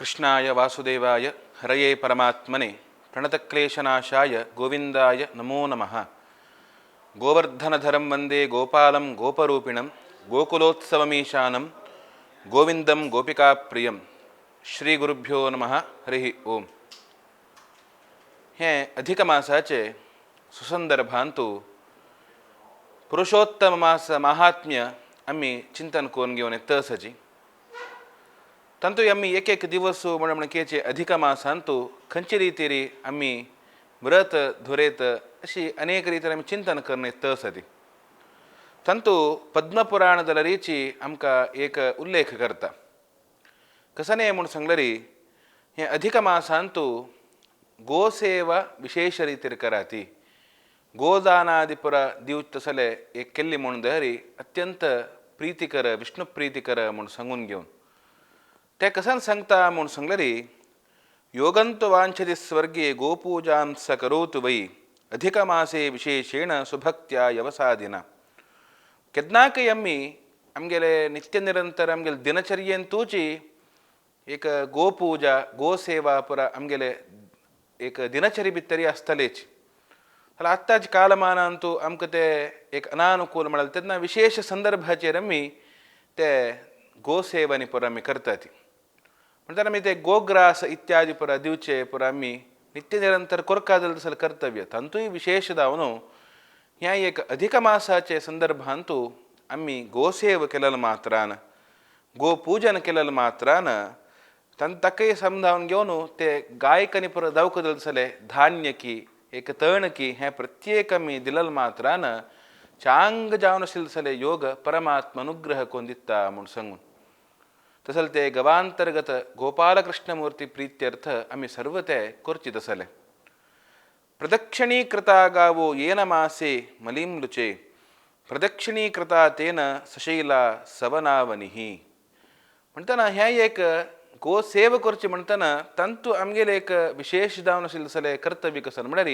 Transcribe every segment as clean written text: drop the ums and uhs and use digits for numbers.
कृष्णाय वासुदेवाय हरये परमात्मने प्रणतक्लेशनाशाय गोविंदाय नमो नमः. गोवर्धनधरं वंदे गोपालं गोपरूपिणं गोकुलोत्सवमीशानं गोविंदं गोपिकाप्रियं. श्री गुरुभ्यो नमः. हरिः ओम. हें अधिक मासाचे सुसंदर्भांतु पुरुषोत्तम मास महात्म्य आमी चिंतन करून घेवन येता आसाची. तांतू आमी एक एक दिवस म्हण म्हणकेचे अधिक मासांतु खंयचे रितीरी आमी व्रत धुरेत अशी अनेक रितीन आमी चिंतन करून येता आसा ती. तांतू पद्मपुराण जाल्यारीची आमकां एक उल्लेख करता. कसने म्हूण सांगलरी, हें अधिक मासांतु गोसेवा विशेष रितीर कराती, गोदानादि पुरा दिवचे तसले एक केल्ली म्हूण दहरी अत्यंत प्रीतिकर, विष्णु प्रीतिकर म्हूण सांगून घेवन ते कसन सांगता म्हूण सांगलरी, योगंतु वांछति स्वर्गे गोपूजां स करोतु वै अधिकमासे विशेषेण सुभक्त्या यवसादिना. केन्नाकय आमी आमगेले नित्य निरंतर आमगेले दिनचर्येंतूची एक गोपूजा, गोसेवा पुरा आमगेले एक दिनचरी भितरी आसतलेच. जाल्यार आत्ताच्या कालमानांतू आमकां ते एक अनानुकूल म्हळ्यार तेन्ना विशेश संदर्भाचेर आमी ते गोसेवानी पुरा आमी करतात. म्हणटात आमी ते गोग्रास इत्यादी पुरा दिवचे पुरा आमी नित्य निरंतर कोरका जाल्यार तसलें कर्तव्य. तांतूय विशेश जावन ह्या एक अधिक मासाचे संदर्भांतू आमी गोसेव केलेले मात्रान, गोपूजन केलेले मात्रान ताकाय समजावन घेवन ते गायकांनी पुरा जावंक जाय तसलें धान्य की एक तण की हें प्रत्येक आमी दिलेले मात्रान चांग जावन आशिल्ले तसले योग परमात्मा अनुग्रह कोन्न दिता म्हूण सांगून तसले ते गवांतर्गत गोपालकृष्णमूर्ती प्रीत्यर्थ आमी सर्व ते करची तसले. प्रदक्षिणीकृता गावो येन मासे मलिमलुचे प्रदक्षिणीकृता तेन सशैला सवनावनिः. म्हणटना हें एक गोसेव करची म्हणटना तांतू आमगेलें एक विशेश जावन आशिल्लें तसलें कर्तव्य कसो म्हळ्यार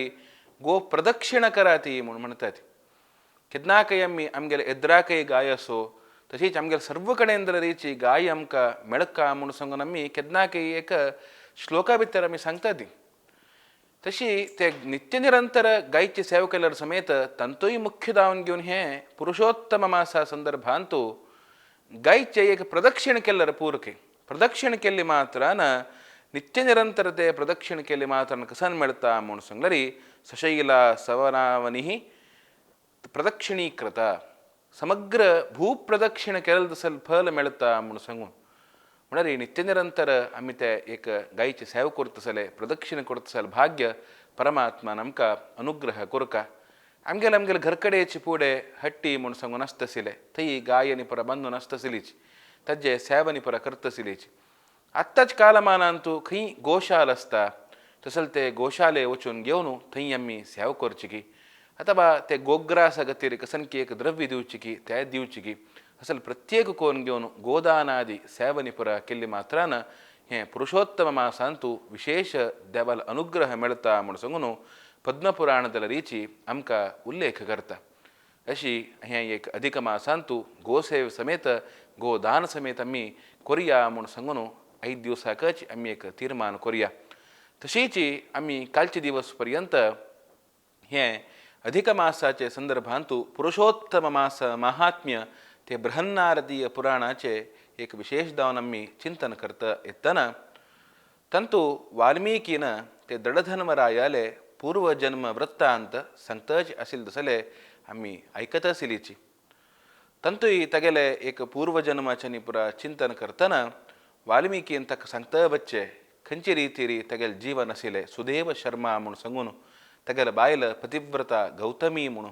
गो प्रदक्षिण कराती म्हूण म्हणटात. केन्नाकय आमी आमगेले एद्राकय गाय आसो, तशीच आमगेले सर्व कडेन दरेची गाय आमकां मेळका म्हूण सांगून आमी केन्नाकय एक श्लोका भितर आमी सांगता ती. तशी ते नित्य निरंतर गायची सेवा केल्यार समेत तांतूय मुख्य जावन घेवन हें पुरुषोत्तम मासा संदर्भांतू गायचे एक प्रदक्षिण केल्यार पुरके प्रदक्षिण केल्ली मात्रान नित्य निरंतर ते प्रदक्षिण केल्ली मात्रान कसन मेळता म्हूण सांगलरी सशैला सवनावनी प्रदक्षिणीकृत समग्र भूप्रदक्षिण केलें तसल फल मेळता म्हूण सांगून. म्हळ्यार नित्य निरंतर आमी ते एक गायची सेवा करतसले, प्रदक्षिण करतसले भाग्य परमात्मान आमकां अनुग्रह कोरका. आमगेले आमगेले घरकडेची पुडें हट्टी म्हूण सांगून आसतशिल्लें, थंय गाय आनी परा बांदून आसतशिल्लीच, ताजे सेवा आनी परा करतशिल्लीच. आत्ताच कालमानांतू खंय गोशाल आसता तसले ते गोशाले वचून घेवन थंय आमी सेवा करची की अथवा ते गोग्रासा खातीर कसनकी एक द्रव्य दिवची की ते दिवची की असल प्रत्येक कोन घेवन गोदानादी सेवनी पुरा केल्ली मात्रान हें पुरुषोत्तम मासांतू विशेश देवाल अनुग्रह मेळता म्हूण सांगून पद्मपुराण दलरीची आमकां उल्लेख करता. अशी हें एक अधिक मासांतू गोसेव समेत गोदान समेत आमी कोरया म्हूण सांगून आयज दिवसाकच आमी एक तीर्मान कोरया. तशीच आमी कालचे दिवस पर्यंत हें अधिक मासाचे संदर्भांतू पुरुषोत्तम मास महात्म्य ते बृहन्नारदीय पुराणाचे एक विशेष जावन आमी चिंतन करता येतना तांतू वाल्मिकीन ते दडधर्मरायाले पूर्वजन्म वृत्तांत सांगतच आशिल्ले तसले आमी आयकत आशिल्लीची. तांतूय तागेले एक पूर्वजन्माचे न्ही पुरा चिंतन करतना वाल्मिकीन ताका सांगता बच्चे खंयचे रितीरी तागेलें जीवन आशिल्लें. सुदेव शर्मा म्हूण सांगून तागेले बायल पतिव्रता गौतमी म्हणून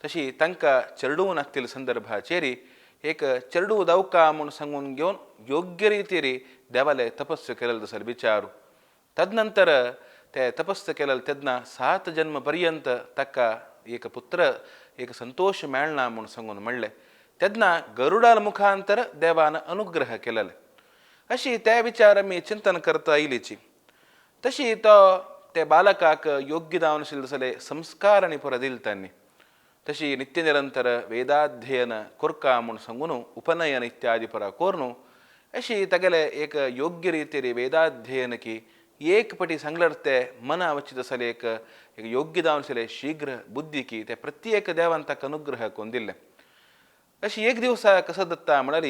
तशी तांकां चेडूं नासतील संदर्भाचेर एक चेडूं दावका म्हूण सांगून घेवन योग्य रितीरी देवाले तपस्या केलें तसो विचारू. तदनंतर ते तपस्या केलें तेन्ना 7 जन्म पर्यंत ताका एक पुत्र एक संतोश मेळना म्हूण सांगून म्हणलें. तेन्ना गरुडाल मुखांतर देवान अनुग्रह केलेले अशी त्या विचार आमी चिंतन करता आयलीची. तशी तो ते बालकाक योग्य जावन आशिल्ले तसले संस्कार आनी पुरा दिले तांणी. तशी नित्य निरंतर वेदाध्ययन कोरका म्हूण सांगून उपनयन इत्यादी पुरा कोरून अशी तागेले एक योग्य रितीर वेदाध्ययन की एक पटी सांगल्यार ते मना वचीत आसले एक एक योग्य जावन आसले शीघ्र बुद्धी की ते प्रत्येक देवान ताका अनुग्रह करून दिल्ले. अशी एक दिवसा कसो दत्ता म्हळ्यार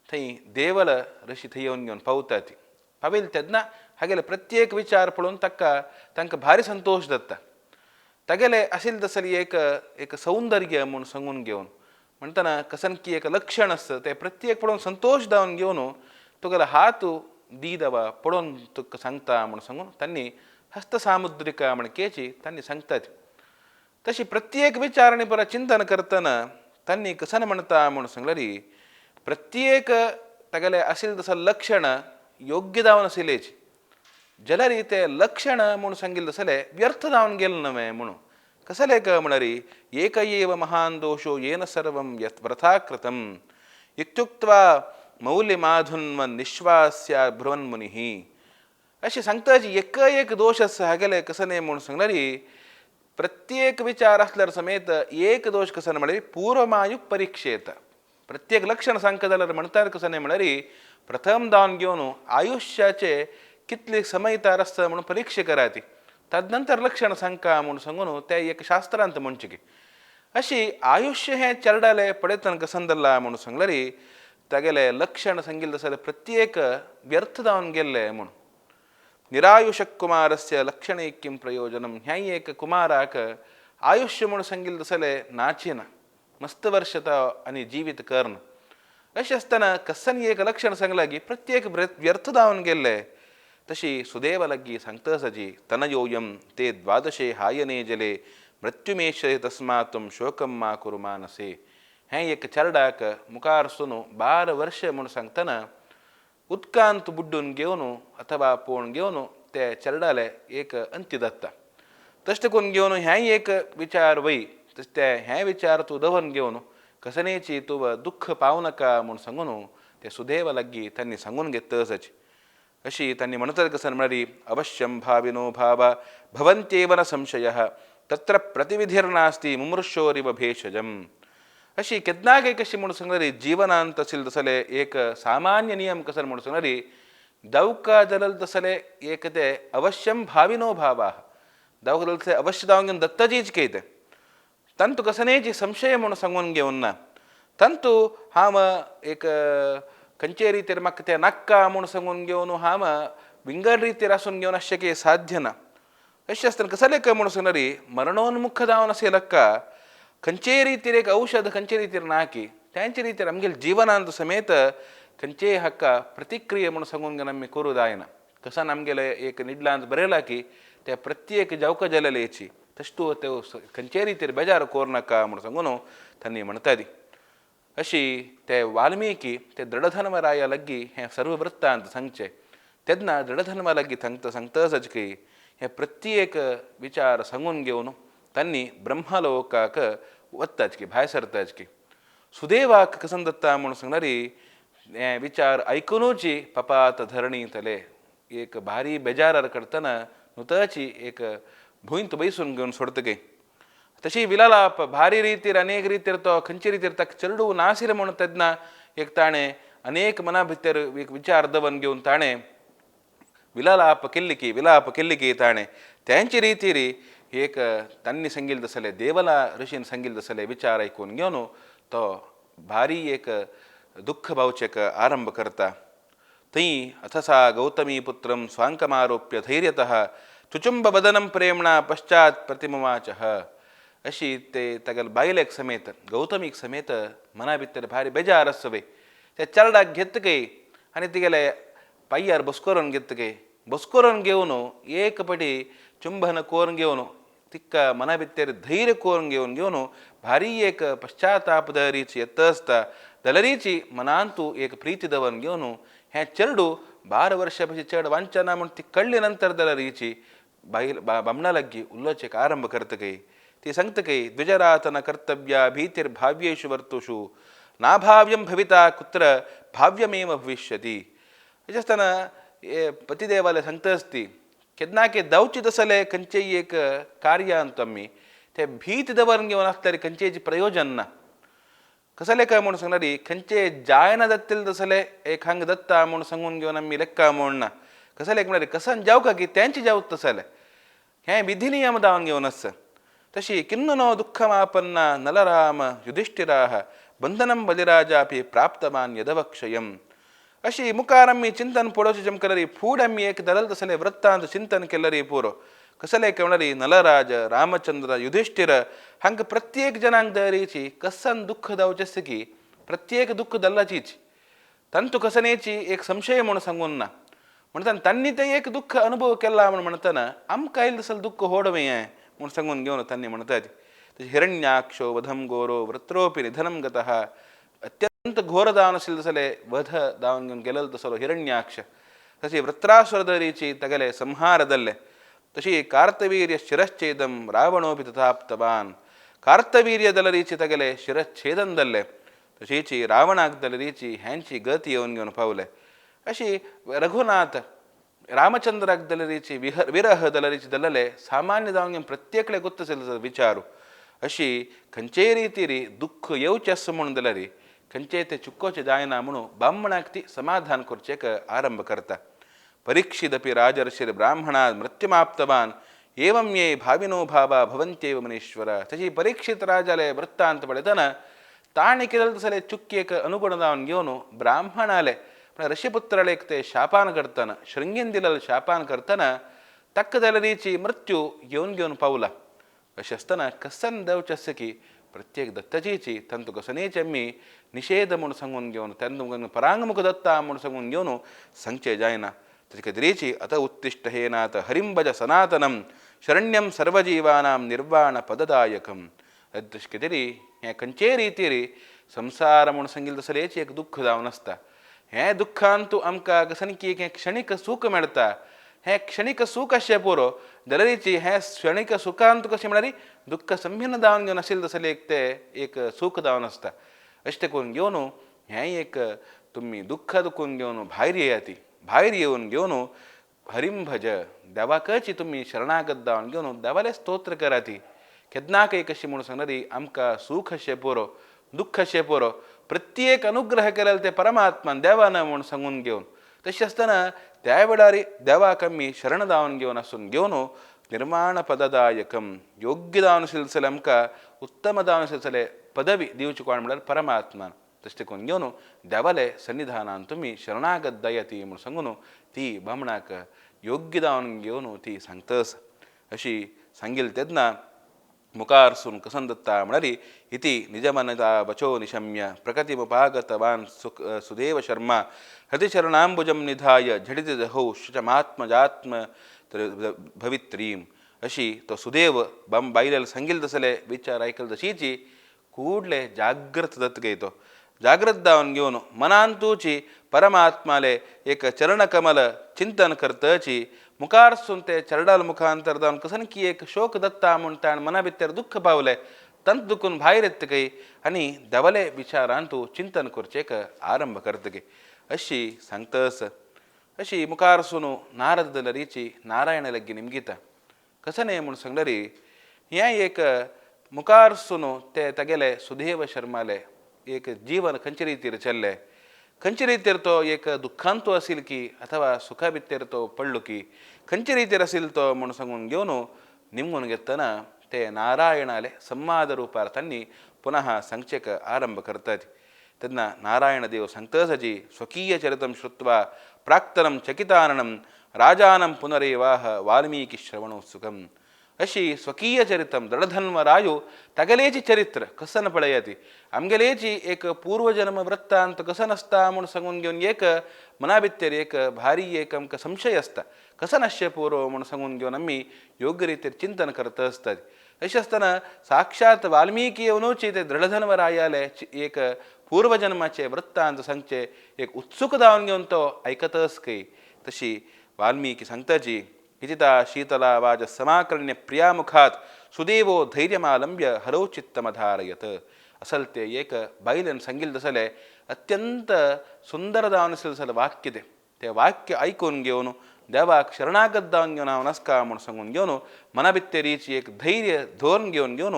थंय देवल ऋषी थंय येवन घेवन पावता ती पाविल्ले तेन्ना हागेले प्रत्येक विचार पळोवन ताका तांकां भारी संतोश जाता. तागेले आशिल्ले तसली एक एक सौंदर्य म्हूण सांगून घेवन म्हणटना कसनकी एक लक्षण आसता तें प्रत्येक पळोवन संतोश जावन घेवन तुगेलो हात दी देवा पळोवन तुका सांगता म्हूण सांगून तांणी हस्तसामुद्रिका म्हण केची तांणी सांगतात. तशी प्रत्येक विचार आनी परत चिंतन करतना तांणी कसन म्हणटा म्हूण सांगल्यार प्रत्येक तागेलें आशिल्लें तसो लक्षण योग्य जावन आशिल्लेच जाल्यार तें लक्षण म्हूण सांगिल्लें तसलें व्यर्थ जावन गेलें न्हय म्हणून कसलें काय म्हळ्यार एक एव महान दोशो येन सर्वं यत् व्रथा कृतम् इत्युक्त्वा मौलिमाधुन्वन् निश्वास्या ब्रुवन्मुनिः. अशें सांगता एक एक दोश आसा हागेले कसलें म्हूण सांगल्यार प्रत्येक विचार आसल्यार समेत एक दोश कसो म्हळ्यार पूर्वमायु परीक्षेत. प्रत्येक लक्षण सांगता जाल्यार म्हणटात कसलें म्हळ्यार प्रथम जावन घेवन आयुश्याचे कितले समय तयार आसता म्हणून परीक्षा कराती तदनंतर लक्षण सांगका म्हूण सांगून ते एक शास्त्रांत म्हणचे की अशी आयुश्य हें चेरडाले पळयतना कसन धरला म्हूण सांगल्यार तागेलें लक्षण सांगिल्लें जाल्यार प्रत्येक व्यर्थ जावन गेल्लें म्हूण. निरायुष कुमारस्य लक्षणे किं प्रयोजनं ह्याय एक कुमाराक आयुश्य म्हूण सांगिल्लें तसलें नाचिना मस्त वर्ष तो आनी जिवीत कर्ण अशें आसतना कसन एक लक्षण सांगलां की प्रत्येक व्यर्थ जावन गेल्लें. तशी सुदेवा लागीं सांगता आसा तनयोयं ते द्वादशे हायने जले मृत्युमेश तस्मात् त्वं शोकं मा कुरु मानसे. हें एक चेरडाक मुखार सून 12 वर्ष म्हूण सांगतना उदकांत बुड्डून घेवन अथवा पोवन घेवन ते चेरडाले एक अंत्य जाता. तशें करून घेवन हेंय एक विचार वय तशें ते हें विचार तूं दवरून घेवन कसनेची तूं दुख्ख पावनाका म्हूण सांगून ते सुदेवा लागीं तांणी सांगून घेतता आसाची. अशी तांणी म्हणतात कसन म्हळ्यार अवश्यं भाविनो भाव भवन्त्येव न संशयः तत्र प्रतिविधिर्नास्ति मुमूर्षोरिव भेषजम्. अशी केन्नाय काय कशी म्हूण सांगल्यार जिवनांत आशिल्लें तसलें एक सामान्य नियम कसन म्हूण सांगल्यार दवका जाल्यार तसलें एक ते अवश्यं भाविनो भावाः दवका जाल्यार तसलें अवश्य जावन घेवन दत्ताजीच केते तांतू कसनेची संशय म्हूण सांगून घेवन ना तांतू हांव एक खंयचे रितीर म्हाका तें नाक्का म्हूण सांगून घेवन हांव विंगड रितीर आसून घेवन अशें की साध्य ना. अशें आसतना कसलें काय म्हूण सांगल्यार मरणोन्मुख जावन आशिल्लें खंयचेय रितीर एक औषध खंयचे रितीर ना की तेंचे रितीर आमगेले जिवनांत समेत खंयचेय हाका प्रतिक्रिया म्हूण सांगून घेवन आमी करूं जायना. कसान आमगेले एक निडलांत बरयलां की ते प्रत्येक जावका जालेलेची तशें तूं ते खंयचेय रितीर बेजार करूं नाका म्हूण सांगून तांणी म्हणटाली. अशी ते वाल्मिकी ते दृढधर्मराया लागीं हें सर्व वृत्तांत सांगचें तेन्ना दृढधर्मा लागीं सांगता सांगता आसाच की हे प्रत्येक विचार सांगून घेवन तांणी ब्रह्मलोकाक वताच की भायर सरताच की सुदेवाक कसन दत्ता म्हूण सांगल्यार हें विचार आयकुनूच पपात धरणी तले एक भारी बेजारार करतना नुताची एक भूंयत बैसून घेवन सोडतगे. तशी विलालाप भारी रितीर अनेक रितीर तो खंयचे रितीर ताका चेरडूं नाशिल्लें म्हूण तेन्ना एक ताणें अनेक मना भितर एक विचार दवन घेवन ताणें विलालाप केल्ली की विलाप केल्ली की ताणें तेंचे रितीर एक तांणी सांगिल्लें तसलें देवला ऋषीन सांगिल्लें तसलें विचार आयकून घेवन तो भारी एक दुख्ख भावचेक आरंभ करता. थंय अथसा गौतमी पुत्रं स्वांकमारोप्य धैर्यतः चुचुंब वदनं प्रेम्णा पश्चात प्रतिमवाचः. अशी ते तागेले बायलेक समेत गौतमीक समेत मना भितर भारी बेजार आसवे ते चेरडाक घेतकय आनी तिगेले पांयार बसकोरून घेतकय बसकोरून घेवन एक पटी चुंबन कोरून घेवन तिका मना भितर धैर्य कोरून घेवन घेवन भारी एक पश्चाताप दरीची येता आसता जाल्यारीची मनांतू एक प्रिती दवरून घेवन हें चेरडूं 12 वर्सां पशी चड वांचना म्हूण ती कळ्ळी नंतर जाल्यारीची बायल बामणा लागीं उलोवचें आरंभ करतकय ती सांगतकय द्विजरातन कर्तव्या भीतिर्भाव्येषु वर्तुषु नाभाव्यं भविता कुत्र भाव्यमेव भविष्यति. अशें आसतना पतिदेवाले सांगता आसती केन्ना की दावची तसलें खंयचेय एक कार्यांत आमी ते भीत दवरून घेवन आसल्यार खंयचेय प्रयोजन ना. कसले काय म्हूण सांगणारी खंयचे जायना जातले तसले एक हांगा दत्ता म्हूण सांगून घेवन आमी लेक्का म्हूण ना. कसले म्हणल्यार कसन जावका की तेंचे जावत तसले हें विधी नियम दावन घेवन आसा. तशी किन्नु नो दुःखमापन्ना नलराम युधिष्ठिराः बंधनं बलिराजापि प्राप्तवान यदवक्षयम्. अशी मुखार आमी चिंतन पळोवचें जम केल्यार फूड आमी एक दलल तसले वृत्तांत चिंतन केल्यार पुरो. कसले म्हणल्यार नलराज रामचंद्र युधिष्ठिर हांकां प्रत्येक जनांक दरीची कसन दुःख जावचें आसता की प्रत्येक दुःख दल्लाचीच तांतू कसनेची एक संशय म्हूण सांगून ना. म्हणटाना तांणी तें एक दुःख अनुभव केला म्हूण म्हणटना आमकां आयलें तसलें दुःख होडवें हें म्हूण सांगून घेवन तांणी म्हणटात. हिरण्याक्षो वधं घोरो वृत्रोपि निधनं गतः. अत्यंत घोर जावन आशिल्ले तसले वध जावन घेवन गेलेलो तसलो हिरण्याक्ष. तशी वृत्रासुर दरीची तगले संहार दल्ले. तशी कार्तवीर्य शिरश्छेदं रावणोपि तथाप्तवान. कार्तवीर्य दलरीची तगले शिरच्छेदन दल्ले. तशीची रावणाक दलरीची ह्यांची गती येवन घेवन पावले. अशी रघुनाथ रामचंद्राक दलरीची विरह दलरीची दलले सामान्य जावन घेवन प्रत्येकडे गुत्त विचारू. अशी खंयचेय रितीरी दुःख येवचें आसा म्हूण दलरी खंयचेय ते चुकोचें जायना म्हणून बामणाक ती समाधान करचेक आरंभ करता. परीक्षिदपि राजर्षिर ब्राह्मणात् मृत्युमाप्तवान एवं ये भाविनो भावा भवन्त्येव मुनीश्वर. तशी परीक्षित राजाले वृत्तांत पळयतना ताणें केलें तसले चुक्केक अनुगुण जावन घेवन ब्राह्मणाले ऋषिपुत्राले ते शापान करतना शृंगीन दिलेले शापान करतना तक्क दलरीची मृत्यू येवन घेवन पावला. अशें आसतना कसन देवचें आसता की प्रत्येक दत्तचीची तांतू कसनेची आमी निशेध म्हूण सांगून घेवन तांतू परांगमुख दत्ता म्हूण सांगून घेवन सांगचें जायना. ताचे खातीरची अत उत्तिष्ठ हे नाथ हरिं भज सनातनं शरण्यं सर्वजीवानां निर्वाण पददायकं. तशें कितें हें खंयचेय रितीर संसार म्हूण सांगिल्लें तसलेच एक दुःख जावन आसता. हें दुख्खान तूं आमकां कसनकी एक क्षणीक सूख मेळटा. हें क्षणीक सूख आसचें पुरो दलरीची हें क्षणीक सुखान तुका कशें म्हळ्यार दुख्ख संभिन्न जावन घेवन आशिल्लें तसलें एक तें एक सूख जावन आसता. अशें तें करून घेवन हें एक तुमी दुख्ख दुखून घेवन भायर येयात. भायर येवन घेवन हरिं भज देवाकच तुमी शरणागत जावन घेवन देवालें स्तोत्र करात. केन्नाकय कशें म्हूण सांगणारी आमकां सूख अशें पुरो दुख्ख अशें पुरो प्रत्येक अनुग्रह केलेलो ते परमात्मान देवान म्हूण सांगून घेवन तशें आसतना त्या वेळार देवाक आमी शरण जावन घेवन आसून घेवन निर्माण पददायकम योग्य जावन आशिल्लें आमकां उत्तम जावन आशिल्लें पदवी दिवची कोण म्हळ्यार परमात्मान. तशें करून घेवन देवाले सन्निधानान तुमी शरणागत दयाती म्हूण सांगून ती बामणाक योग्य जावन घेवन ती सांगतस. अशी सांगिल्लें तेन्ना मुखार सून कसन दत्ता म्हळ्यार इति निजमनता वचो निशम्य प्रकृतिमुपागतवान सुदेव शर्मा हृदिशरणांबुजं निधाय झटिति जहौ शुचमात्मजात्म भवित्रीम. अशी तो सुदेव बायलेल सांगिल्लें तसले विचार आयकले तशीची ಕೂಡಲೇ ಜಾಗೃತ ದತ್ಗೈತು. ಜಾಗೃತ जावन घेवन मनांतूची परमात्माले एक चरणकमल चिंतन करतची मुखारसून ते चरडाल मुखांतर जावन कसन की एक शोक दत्ता म्हूण ताणें मना भितर दुख्ख पावलें तंत दुखून भायर येतकय आनी देवाले विचारांतू चिंतन करचेक आरंभ करतकी अशी सांगतस. अशी मुखारसून नारद दलरीची नारायण लग्गी निमगिता कसने म्हूण सांगलरी हें एक मुखारसून ते तागेले सुदेव शर्माले एक जीवन खंयचे रितीर चल्लें खंयचे रितीर तो एक दुख्खांतू आशिल्लो की अथवा सुखा भितर तो पडलो की खंयचे रितीर आशिल्लो तो म्हूण सांगून घेवन निमगून घेतना ते नारायणाले संवाद रुपार तांणी पुनः सांगचेक आरंभ करतात. तेन्ना नारायण देव सांगतसजी स्वकीय चरितं श्रुत्वा प्राक्तनं चकिताननं राजानं पुनरेवाह वाल्मीकि श्रवणोत्सुकम्. अशी स्वकीय चरितं दृढधन्वरायु तागेलेची चरित्र कसन पळयाती आमगेलेची एक पूर्वजन्म वृत्तांत कसं आसता म्हूण सांगून घेवन एक मना भितर एक भारी एक आमकां संशय आसता कसं आसचें पुरो म्हूण सांगून घेवन आमी योग्य रितीर चिंतन करत आसतात. अशें आसतना साक्षात वाल्मिकी येवनूची ते दृढधन्वरायाले एक पूर्वजन्माचे वृत्तांत सांगचे एक उत्सुक जावन घेवन तो आयकतच खंय. तशी वाल्मिकी सांगताची इतिता शीतला वाज समाकर्ण्य प्रियामुखात सुदेवो धैर्यमालंब्य हरौ चित्तमधारयत. असल ते एक बायलेन सांगिल्लें तसलें अत्यंत सुंदर जावन आशिल्लें वाक्य तें तें वाक्य आयकून घेवन देवाक शरणागत जावन घेवन हांव नासका म्हूण सांगून घेवन मना भितरीची एक धैर्य धरून घेवन घेवन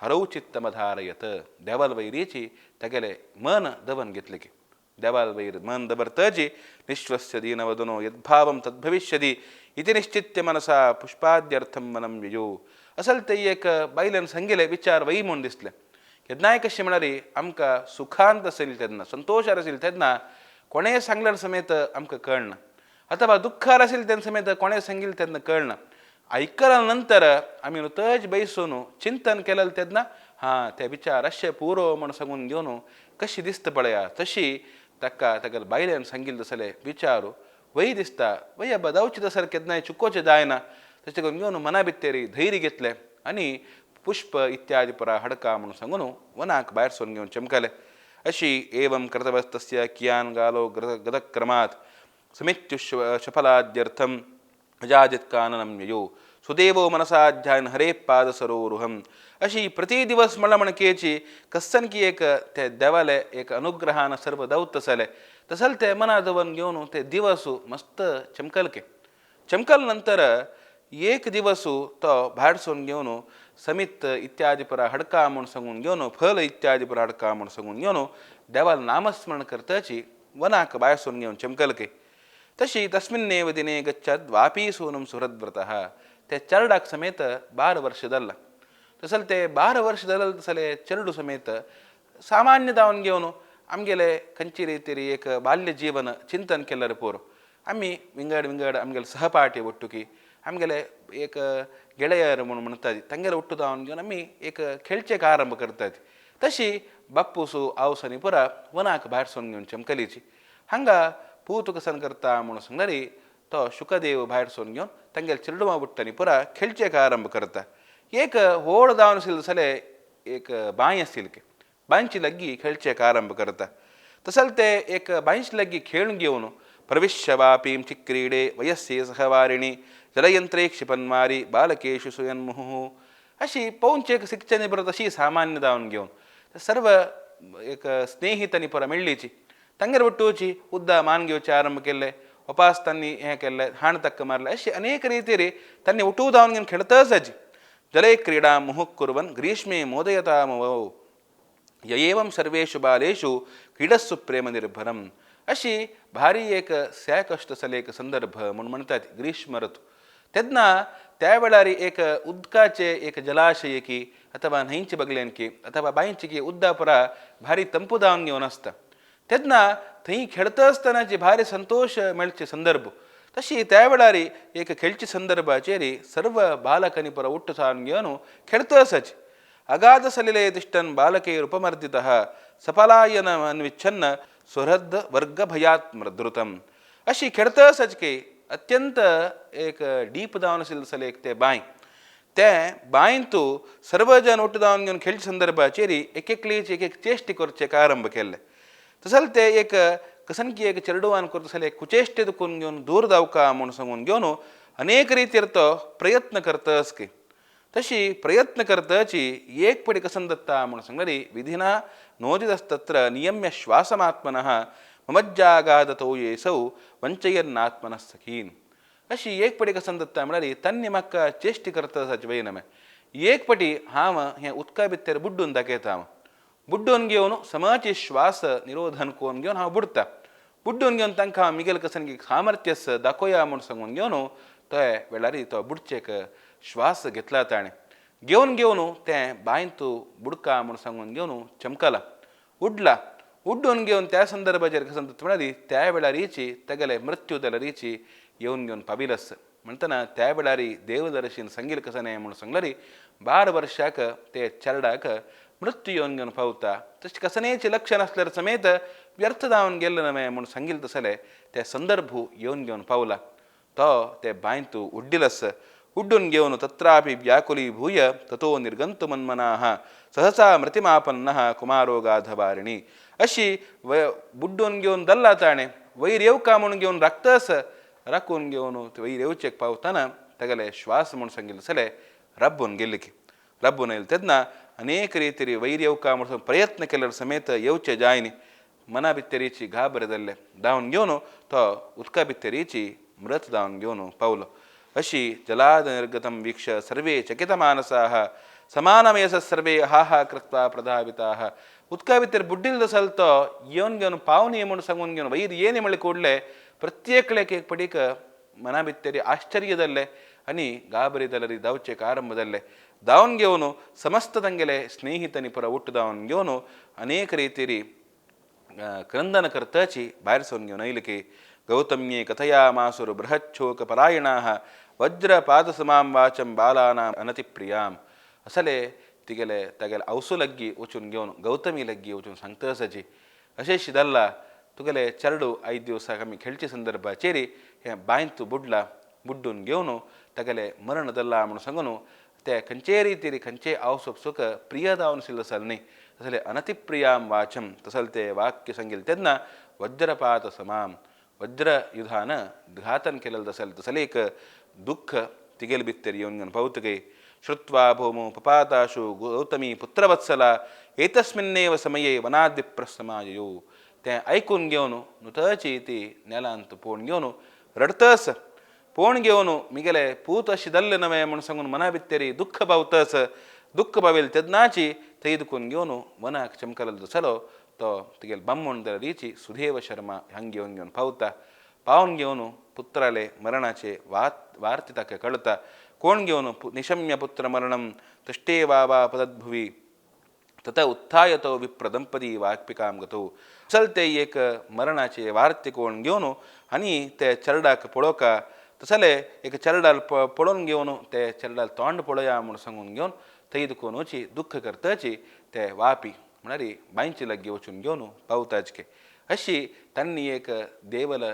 हरौ चित्तमधारयत देवाल वैरीची तेगेले मन दवन घेतले की देवाल वैर मन दवरतची निश्वस्य दीनवदनो यद्भावं तद्भविष्यति इति निश्चित्य मनसा पुष्पाद्यर्थं वनं ययो. असल ते एक बायल्यान सांगिल्ले विचार वय म्हूण दिसले. केन्नाय कशें म्हळ्यार आमकां सुखांत आशिल्लें तेन्ना संतोशार आशिल्लें तेन्ना कोणें सांगल्यार समेत आमकां कळना, अथवा दुख्खार आशिल्लें तेन्ना समेत कोणें सांगिल्लें तेन्ना कळना. आयकल्या नंतर आमी तज बैसून चिंतन केलें तेन्ना हां ते विचार अशें पुरो म्हूण सांगून घेवन कशी दिसता पळया तशी ताका ताका बायल्यान सांगिल्लें तसले विचार वय दिसता वय बदावचें तसलें केन्नाय चुकोचें जायना. तशें करून घेवन मना भितर धैर्य घेतलें आनी पुष्प इत्यादी परा हडका म्हणून सांगून वनाक भायर सरून घेवन चमकले. अशी एवं कृतवस्तस्य कियान गालो गतक्रमात् समित्युश शफलाद्यर्थं अजादित्काननं ययो सुदेवो मनसाध्यायन हरे पादसरोरुहं. अशी प्रति दिवस म्हणला म्हणकेची कसन की एक ते देवाले एक अनुग्रहान सर्व दवत तसले तसल ते मना दवन घेवन ते दिवस मस्त चमकलके. चमकल नंतर एक दिवस तो भायर सरून घेवन समित इत्यादी परा हडका म्हूण सांगून घेवन फल इत्यादी परा हडका म्हूण सांगून घेवन देवाल नामस्मरण करताची वनाक भायर सरून घेवन चमकलके. तशी तस्मिन्नेव दिने गच्छाद वापी सूनं सुहृद्व्रतः ते चरडाक समेत 12 वर्ष जाल्ला. तसल ते 12 वर्ष जाल्ले तसले चरडू समेत सामान्य दावन घेवन आमगेले खंयची रितीर एक बाल्य जीवन चिंतन केल्यार पुरो आमी विंगड विंगड आमगेले सहपाठी ಒಟ್ಟುकी आमगेले एक ಗೆಳೆಯರು म्हूण म्हणटात तांगेले ಒಟ್ಟು दावन घेवन आमी एक खेळचेक आरंभ करतात. तशी बाप्पूसू आवसानी पुरा वनाक भायर सरून घेवन चमकलीची हांगा पूत कसन करता म्हणून सांगल्यार तो शुकदेव भायर सरून घेवन तांगेले चेडवां बुट्टांनी पुरा खेळचेक आरंभ करता. एक व्हड जावन आशिल्लें जाल्यार एक बांय आशिल्ली बांयची लागीं खेळचेक आरंभ करता. तशें ते एक बांयचे लागीं खेळून घेवन प्रविश्य वापीं चिक्रीडे वयस्ये सहवारिणी जलयंत्रे क्षिपन्मारी बालकेषु सुयन्मुहुः अशी पवनचेक शिक्षणे बरोबर तशी सामान्य जावन घेवन सर्व एक स्नेहितांनी पुरा मेळ्ळीची तांगेर ಒಟ್ಟುची उद्दा मान घेवचे आरंभ केल्ले उपास तांणी हें केल्लें हाण तक्क मारले अशी अनेक रितीर तांणी उठू जावन घेवन खेळतच आजी. जले क्रीडा मुहुः कुर्वन् ग्रीष्मे मोदयतामवौ यएवं सर्वेषु बालेषु क्रीडस्सु प्रेमनिर्भरम्. अशी भारी एक सॅकश्ट तसले एक संदर्भ म्हूण म्हणटात ग्रीष्म ऋतू. तेन्ना त्या वेळार एक उदकाचे एक जलाशय की अथवा न्हंयचे बगल्यान की अथवा बांयचे की उद्दा पुरा भारी तंपू जावन घेवन आसता तेन्ना थंय खेळता आसतना जी भारी संतोश मेळचे संदर्भ तशी त्या वेळार एक खेळचे संदर्भाचेर सर्व बालकांनी पुरा उट्टू जावन घेवन खेळता आसाची. अगाध सलिले तिष्ठन् बालकैरुपमर्दितः सफलायन अन्विच्छन्न सुहृद वर्गभयात् मृद्रुतम्. अशी खेळता आसाची की अत्यंत एक डीप जावन आशिल्लें तसलें एक तें बांय ते बांयंतू सर्व जन ಒಟ್ಟು जावन घेवन खेळचे संदर्भाचेर एक एकलीच एक एक चेश्टी करचें आरंभ केल्लें. तसलें ते एक कसनकी एक चेडवान करता तसलें कुचेश्टे दुखून घेवन दूर जावका म्हूण सांगून घेवन अनेक रितीर तो प्रयत्न करता की तशी प्रयत्न करताची एक पडी कसन दत्ता म्हूण सांगल्यार विधिना नोदितस्तत्र नियम्य श्वासमात्मनः ममज्जागादतो येसौ वंचयन्नात्मनः सखीन. अशी एक पटी कसन दत्ता म्हळ्यार तांणी म्हाका चेश्टी करता आसाची वय नमे एक पटी हांव हें उदका भितर बुड्डून दाखयता हांव बुड्डून घेवन समाची श्वास निरोधन करून घेवन हांव बुडटा बुड्डून घेवन तांकां हांव मिगेल कसन सामर्थ्य दाखोवया म्हूण सांगून घेवन ते वेळार तो बुडचेक श्वास घेतला ताणें घेवन घेवन तें बांयतू बुडका म्हूण सांगून घेवन चमकला उडला उड्डून घेवन त्या संदर्भाचेर कसन म्हळ्यार त्या वेळारीची तेगेले मृत्यू जाल्यारीची येवन घेवन पाविलस म्हणटना त्या वेळार देवदर्शीन सांगील कसन म्हूण सांगल्यार 12 वर्षाक ते चेरडाक मृत्यू येवन घेवन पावता. तशें कसनेचें लक्षण आसल्यार समेत व्यर्थ जावन गेल्लें न्हय म्हूण सांगील तसलें ते संदर्भ येवन घेवन पावला. तो ते बांयतू उड्डिलस उड्डून घेवन तत्रापि व्याकुली भूय ततो निर्गंतु मन्मनाः सहसा मृतिमापन्नः कुमारोगाधवारिणी. अशी बुड्डून घेवन दल्ला ताणें वयर येवका म्हूण घेवन राखतस राखून घेवन वयर येवचेक पावतना तागेले श्वास म्हूण सांगिल्ले तसले रब्बून गेले की रब्बून येयले तेन्ना अनेक रितीर वयर येवका म्हूण प्रयत्न केल्यार समेत येवचे जायनी मना भितरीची घाबर जाल्ले धांवन घेवन तो उदका भितरीची मृत धांवन घेवन पावलो. अशी जलाद निर्गतं वीक्ष्य सर्वे चकितमानसाः समानमयस सर्वे हाहा कृत्वा प्रधाविताः उदका भितर बुड्डिल दसल तो येवन घेवन पावनी म्हूण सांगून घेवन वयर येनी म्हणले ಕೂಡಲೇ प्रत्येकल्याक एक पडीक मना भितर आश्चर्य जाल्लें आनी गाबरी जाल्यार धांवचेक आरंभ जाल्ले धांवन घेवन समस्त तांगेले स्नेहितांनी पुरो उठ धांवन घेवन अनेक रितीरी क्रंदन करताची भायर सरून घेवन आयले की गौतम्ये कथयामासुर बृहच्छोक परायणाः वज्रपादसमां वाचं बालानां अनतिप्रियां असले तिगेले तागेले आवसू लग्गी वचून घेवन गौतमी लग्गी वचून सांगता आसाची अशें शिदल्ला तुगेले चेडू आयज दिवसाक आमी खेळचे संदर्भाचेर हें बांयत बुडला बुड्डून घेवन तागेले मरण जालां म्हूण सांगून ते खंयचेय रितीर खंयचेय आवसप सुख प्रिय जावन आशिल्लो आसल न्ही तसले अनतिप्रियां वाचम तसल ते वाक्य सांगिल्लें तेन्ना वज्रपात समाम वज्रयुधान घातन केलेलें आसल तसलें एक दुख्ख तिगेले भितर येवन घेवन पावतकीर श्रुत्वा भूमौ पपाताशु गौतमी पुत्रवत्सला एतस्मिन्नेव समये वनाद्विप्रसमाययौ तें आयकून घेवन नुतची ती नेलांत पळोवन घेवन रडतस पळोवन घेवन मिगेले पूत अशें जाल्लें नवें म्हूण सांगून मना भितर दुख्ख पावतस दुख्ख पाविल्लें तेन्नाची थंय दुखून घेवन वनाक चमकलो दसलो तो तुगेले बामण दरीची सुदेव शर्मा हांग घेवन घेवन पावता पावन घेवन पुत्राले मरणाचे वार्ते ताका कळता कोण घेवन निशम्य पुत्र मरणम तष्टे वा पदद्भुवी तत उत्थाय तो विप्रदंपती वाक्पिकां गतो चलते एक मरणाचे वार्ते कोण घेवन आनी ते चरडाक पळोवका तसले एक चरडाल पळोवन घेवन ते चरडाल तोंड पळोवया म्हूण सांगून घेवन थंय दुखून वची दुख्ख करताची ते वापी म्हळ्यार बांयचे लागीं वचून घेवन पावताचके अशी तांणी एक देवल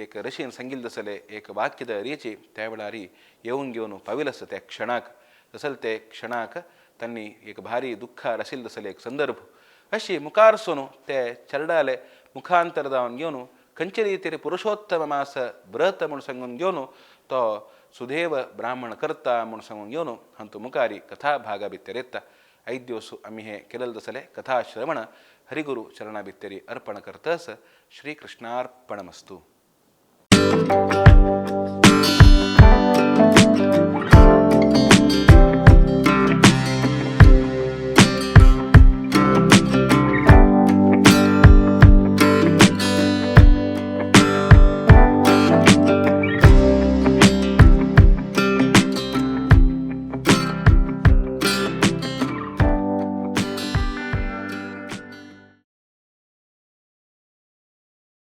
एक ऋषीन सांगिल्लें तसलें एक वाक्य दरीची त्या वेळार येवन घेवन पाविल्लें आसा त्या क्षणाक तसल ते क्षणाक तांणी एक भारी दुख्खार आशिल्लो तसले एक संदर्भ अशी मुखार सून ते चरडाले मुखांतर जावन घेवन खंयचे रितीर पुरुषोत्तम मास व्रत म्हूण सांगून घेवन तो सुदेव ब्राह्मण करता म्हूण सांगून घेवन हांतू मुखारी कथा भागा भितर येता. आयज दिवस आमी हें केलेलें तसलें कथा श्रवण हरिगुरू चरणा भितर अर्पण करतस श्रीकृष्णार्पणमस्तु.